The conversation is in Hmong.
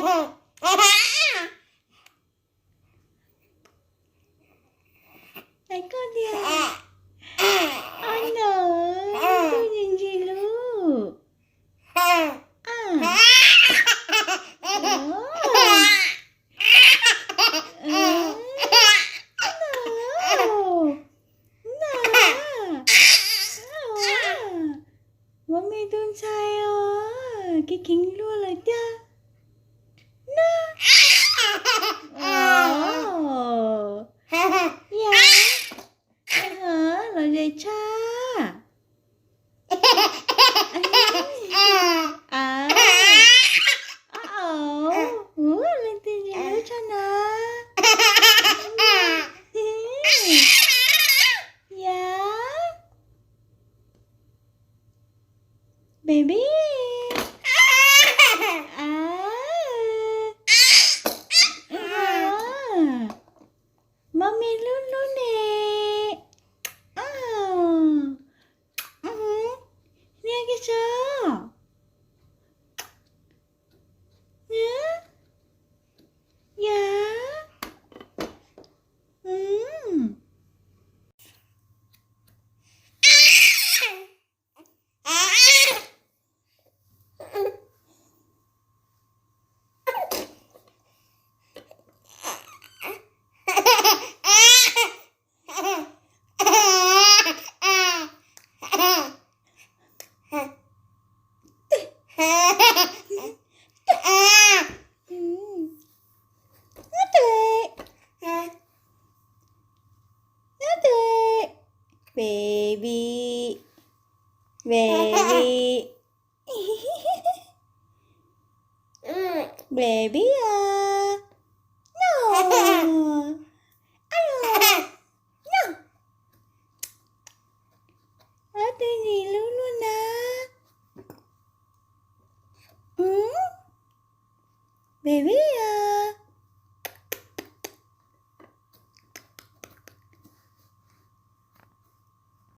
Hais koj tias, o no, tus ntsis ntsis lub. A, o, no, no, o, mos me tus ntxhais os, kev kheev luag lawm tiag. No, o, ya, lom zem tshaj. A, o, o, leej twg ntsis lub tshaj na. Ya, baby. A, mos me lub lub ne. A, hnia kiag tso. Ya, ya. Ub, tus, ub, tus, baby, baby, baby os. No, a, no, ob tug ntsis lub luaj na. Baby.